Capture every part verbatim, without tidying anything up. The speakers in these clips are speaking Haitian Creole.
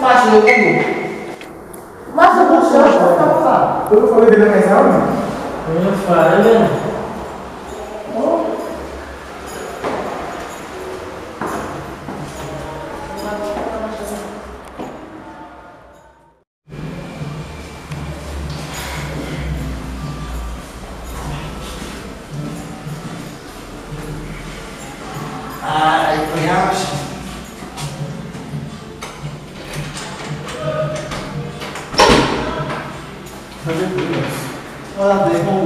Mache yo pou yo. Mache pou yo. Ou fè leve nan kay sa, wi. Mwen fè, e men. Ay, voyaj. Olá, bem, bom.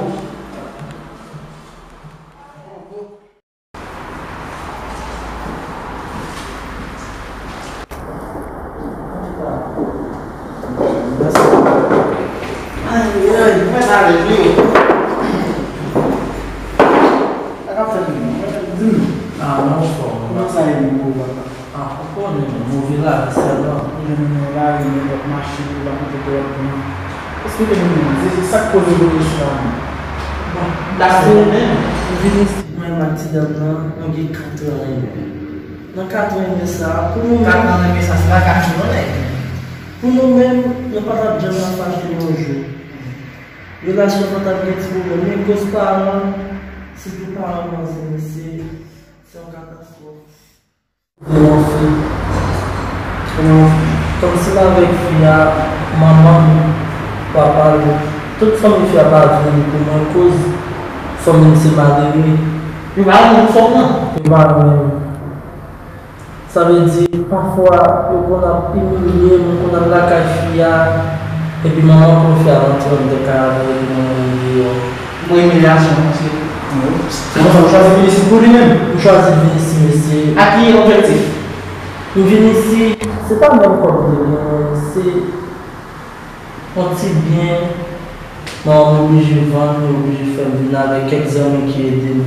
Ay, ay, mwen ta ale, wi. Sa k ap fèt menm? Mwen di m. Ah, non, fò. Kòman sa ye menm pou ou, papa? Ah, ou konnen, men, move lavi sèlman. Ou menm, men, lavi, men, w ap mache, ou pa kote pou w ap pran. Eksplike nou, men, se, se sa k koze revolisyon an, men. Bon, m ta fè menm. M vin isit, mwen, ak ti dam nan, nou gen kat an enmi. Nan kat an enmi sa, pou nou menm. Kat an enmi sa, se pa kat jou, non, nèg. Pou nou menm, nou pa t ap janm ap fache yon jou. Relasyon nou t ap gen ti pwoblèm, men koz paran, sitou paran manzè, mesye, se yon katastwòf. Devan fi. Kòman, kòmsi m avèk fi a, manman l, papa l, tout fanmi fi a pa vle li pou mwen, koz fanmi m se malere. Yo pa renmen fanm nan. Yo pa renmen m. Sa vle di, pafwa, yo konn ap imilye m, konn ap lakay fi a, epi manman pran fi a rantre anndan kay avè l, epi manman l deyò. Bon imilyasyon, mesye. Se konsa ou chwazi vin isit pou li menm? M chwazi vin isit, mesye. Ak ki objektif? M vin isit, se pa menm kòb m te gen, se yon ti byen, manman m oblije vann, li oblije fè m vin avèk kèk zanmi ki ede m.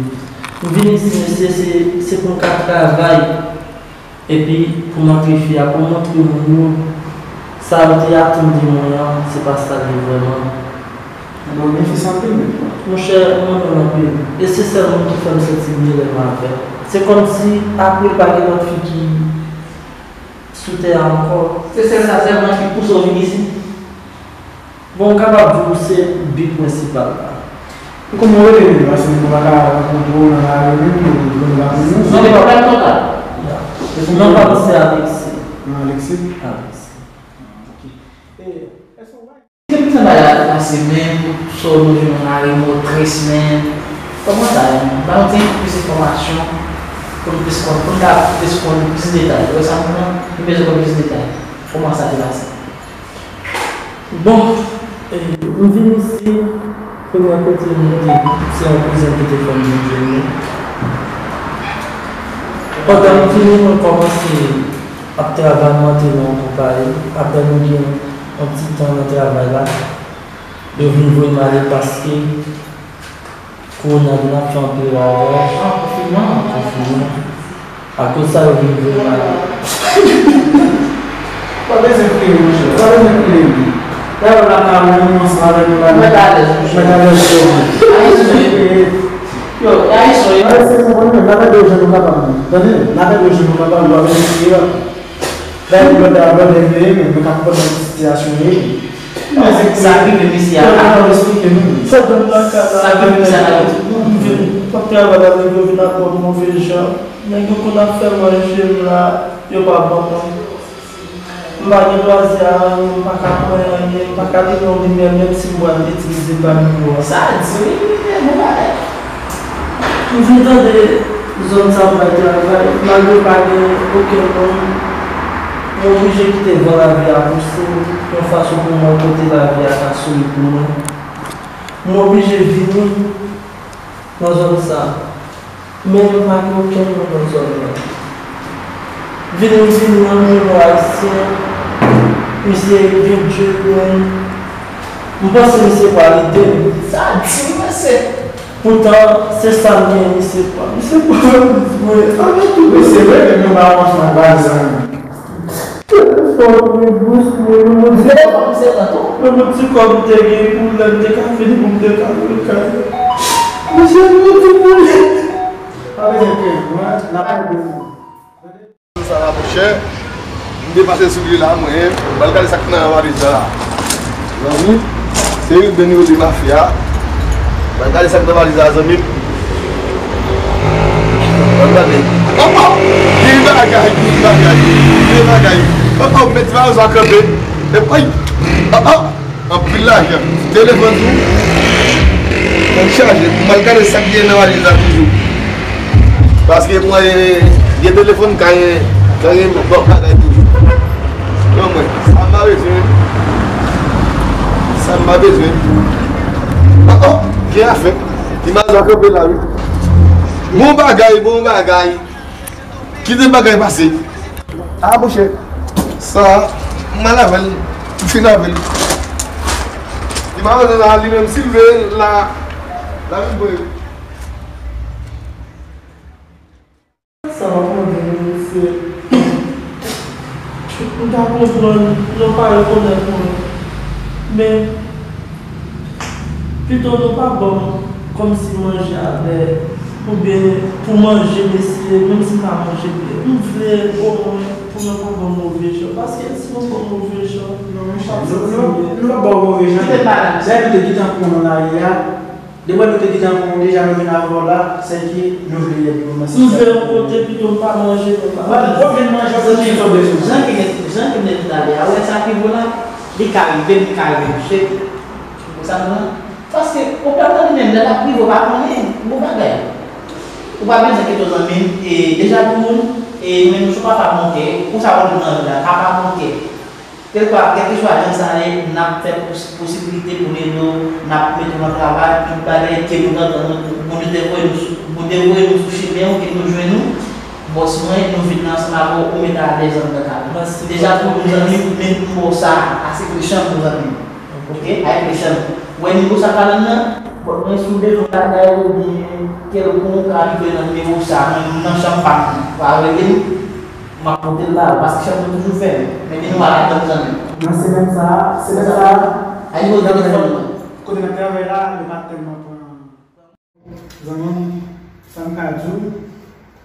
M vin isit, mesye, se, se pou m ka travay. Epi, pou m antre fi a, pou m montre moun yo, sa yo te atann de mwen an, se pa sa l ye vrèman. Enben, w gen fis anpil menm. Monchè, m renmen l anpil. E se sèl moun ki fè m santi byen lè m avè l. Se kòmsi, apre l, pa gen lòt fi ki sou tè a ankò. Se sèl sa sèlman ki pouse w vin isit? Bon, m kapab di w se bi prensipal la. Kòman w rele menm? Paske m pa ka rankontre w nan lari menm, m pa konn ou. Non, men papa m kontan. Ya. Non pa m se Alexis. Non, Alexis? Alexis. Ah, ok. E, èske w pa... Ki jan bagay la te pase menm, sa w jwenn nan lari, motris menm? Kòman sa ye menm? Ba nou ti plis enfòmasyon, pou nou plis konn, pou nou ka plis konn plis detay. Ou wè sa m di w lan? Nou bezwen konn plis detay. Kòman sa te pase? Bon, e, m vin isit, premye kote m te, se yon kouzin ki te fè m vin jwenn li. Pandan m vini, mwen kòmanse ap travay, m antre nan yon konpayi. Apre nou gen yon ti tan nan travay la, yo vin voye m ale paske kowona vin ap fè anpil ravaj. Ah, konfinman. Konfinman. Akoz sa yo vin voye m ale. Pa bezwen kriye, monchè. Pa bezwen kriye. Dayè, w lakay ou menm, ou ansanm avèk nou la. Mwen ta alèz, monchè. Mwen ta alèz, monchè. Ayisyen yo. Yo, Ayisyen yo. Ayisyen, nou konn menm, n ap ede w jan nou kapab menm. Tande? N ap ede w jan nou kapab, nou pa bezwen kriye. Dayè, blòdè a blòdè m ye, men mwen ka konprann nan ki sitiyasyon w ye. Sa k rive misye a. Sa k rive misye a. Sa k rive misye a. Sa k rive misye a. Sa k rive misye a. Sa k rive misye a. Sa k rive misye a. M vin, m p ap travay avèk yo, vin ap wè m move jan. Nèg yo konn ap fè manje m la, yo pa ban mwen. M pa gen lwazi a anyen, m pa ka pran anyen, m pa ka limen yon limyè, menm si m pral itilize pa nivo a. Sa di wi, wi, wi, bon bagay. M vin tande zòn sa m bay travay, malgre pa gen okenn moun, m oblije kite van lavi a pouse m, yon fason pou m wè kote lavi a ka souri pou mwen. M oblije vini nan zòn sa. Men pa gen okenn moun nan zòn nan. Vini m vini nan yon ayisyen, misye gen djòl mwen. M panse misye pral ede m. Sa di, mesye. Poutan, se sa m gen, misye pran. Misye pran mwen. Sa gen tou, mesye, vre ke nou pa ansanm, pa zanmi. Telefòn mwen, bous mwen, yon bon ti, yon bon ti kòb m te gen pou lè m te ka vini pou m te ka al kay. Mesye, m rete pou li. Pa bezwen kreye, mwen, n ap ede w. Sa va, monchè? M Depase sou li la, mwen, m al gade sa k nan valiz la. Zanmi, se Ruben yo li mafya. M al gade sa k nan valiz la, zanmi. M al gade. Oh, oh! Gen bagay, gen bagay, gen bagay. Oh, oh, met ti mayo sa kanpe. E, ay! Oh, oh! Anpil lajan. Telefòn tou. Fòk chaje. M al gade sa k gen nan valiz la toujou. Paske mwen, gen telefòn, ka gen, ka gen bon bagay toujou. Yo, mwen, sa m pa bezwen. Sa m pa bezwen. Oh, oh, gen afè. Imaj la kanpe la, wi. Bon bagay, bon bagay. Kite bagay pase. A, monchè. Sa, m al avè l. M fin avè l. Li pa bezwen la, li menm, si l vle, la, la vin voye. Sa w ap mande m, mesye. M ta konprann, nou pa rekonèt mwen. Men, pito nou pa ban m kòmsi manje avè, oubyen pou manje, mesye, menm si m pa manje byen. M vle omwen pou nou pa ban m move jan. Paske si nou ban m move jan, non, m p ap santi byen. Nou, nou, nou p ap ba w move jan. Kite m pale. Lè nou te gentan pran nan lari a, depi nou te gentan pran, deja nou vin avè w la, sèke nou vle èd nou nan sitiyasyon. M vle yon kote pito m pa manje, men pa. Bon, w ap vin manje, w ap vin manje. Jan ke nèg, jan ke nèg talè a, ou wè sa ki vo la, li ka rive, li ka rive, mesye. Ou konprann? Paske ou pa tande menm lè l ap rive, ou pa konnen, bon bagay. Ou pa bezwen enkyete w zanmi m, e deja pou moun, e nou menm nou se papa bon kè, ou sa wè nou nan vi la, papa bon kè. Kèlkeswa, kèlkeswa jan sa ye, n ap fè pos-, posibilite pou n ede w, n ap mete w nan travay, tout bagay ke nou t antann, Bondye te voye nou sou, Bondye voye nou sou chimen w, ke nou jwenn ou, bòs mwen, nou vin ansanm avè w, ou mete alèz anndan kay la. Deja pou nou zanmi, men nou ba w sa, ase klechan pou zanmi. Ok, ay klechan. Wè nivo sa ka nan nan, bon, mwen si w bezwen bagay oubyen kèlkonk ka rive nan nimewo sa, mwen menm nan chanm pa m, w a rele m, m ap pote l ba ou, paske chanm mwen toujou fèmen, men gen nou pa ladan zanmi. Nan semèn sa a, semèn sa a, a nivo telefòn mwen. Kote n ap travay la, yo pa tèlman pran. Zanmi m, sa m ka di w,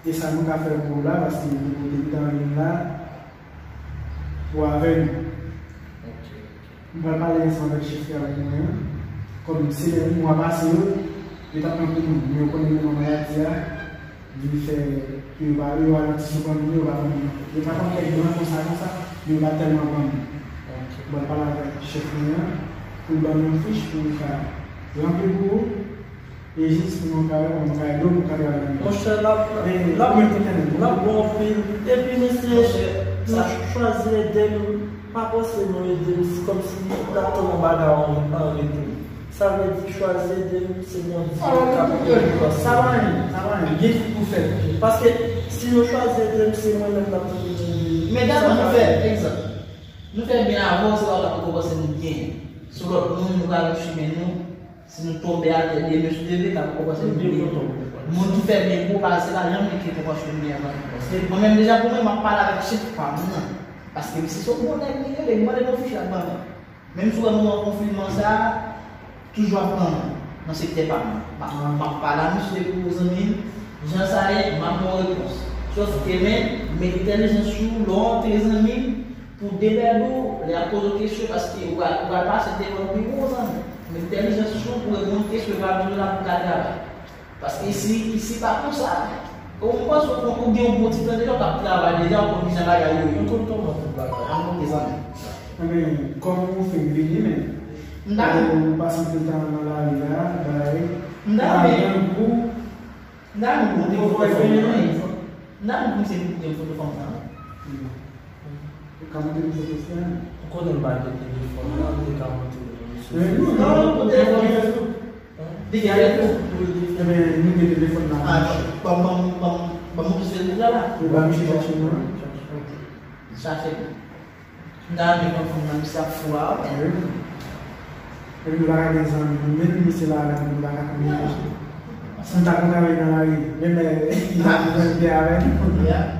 e sa nou ka fè pou w la, paske nou te gentan vin la pou avè nou. M pral pale ansanm avèk chèf travay mwen an. Kòm se lè mwa pase yo, yo t ap pran pou moun, men yo konnen moman maladi a, vin fè ke yo pa, yo ralanti sou pran moun yo, yo pa pran moun ankò. Yo pa konn kèk gran konsa, konsa, men yo pa tèlman pran moun. M pral pale avèk chèf mwen an, pou l ban m yon fich pou m ka ranpli pou ou. E jis pou nou ka wè kòman nou ka ede w pou w ka travay nan mitan. Monchè, l ap, l ap, l ap bon anpil. Epi, mesye, nou chwazi ede m, pa panse nou ede m, se kòmsi n ap tann yon bagay an, an retou. Sa vle di, chwazi ede m, se Bondye k ap ede m. Sa pa anyen, sa pa anyen. Gen tout pou fèt. Paske, si nou chwazi ede m, se mwen menm n ap tann pou ede m. Men gade, nou fè egzanp. Nou fè byen avan, se pa w k ap rekonpanse nou byen. Se lòt moun, nou ka nan chimen nou. Si nou tonbe atè, demen sou leve, k ap rekonpanse nou byen. Moun ki fè byen pou w, pa se lajan li ki rekonpanse nou byen avan. Se mwen menm deja pou mwen, m ap pale avèk chèf pa m nan. Paske misye se yon bon nèg li rele, m mande l yon fich la ban mwen. Menm si w wè moman konfinman sa a, toujou ap pran nan sektè pa m nan. M ap, m ap pale a misye pou zanmi m, jan sa ye, m ap ba w repons. Sòf ke men, met entèlijans sou lè w antre zanmi m, pou demède w, lè y ap poze w kesyon, paske ou pral, ou pral pase devan yon biwo zanmi m. Met entèlijans sou pou reponn kesyon, pa bezwen la pou ka travay. Paske isi, isi pa konsa. Ou, m panse ou, ou gen yon bon ti tan deja, ou t ap travay deja, ou konn kijan bagay yo ye. Ou konn kòman tout bagay. An, ok, zanmi. Enben, kòm ou fenk vini, men, m ta renmen ou pase anpil tan nan lari a, bay, m ta renmen, pa gen gou, m ta renmen ou montre m foto fanm nan. M ta renmen pou misye montre m foto fanm nan. Ou ka montre m foto fanm nan? Ou konnen m pa gen telefòn nan, m te ka montre w. Men non, non, ou te fè Facebook. Li gen Facebook? Wi, li gen. Enben, nou gen telefòn nan. Ah, ban m, ban m, ban m, ban m montre Facebook la, la. Ou ba misye chache non. Ok. Chache non. M ta renmen konn fanm nan, misye ap fou a, wi. Wi. Epi nou pa ka gen zanmi, nou menm misye la avèk nou, nou pa ka kominike. Si nou ta konn travay nan lari, menm lè, li pa bezwen te avèk nou. Yeah.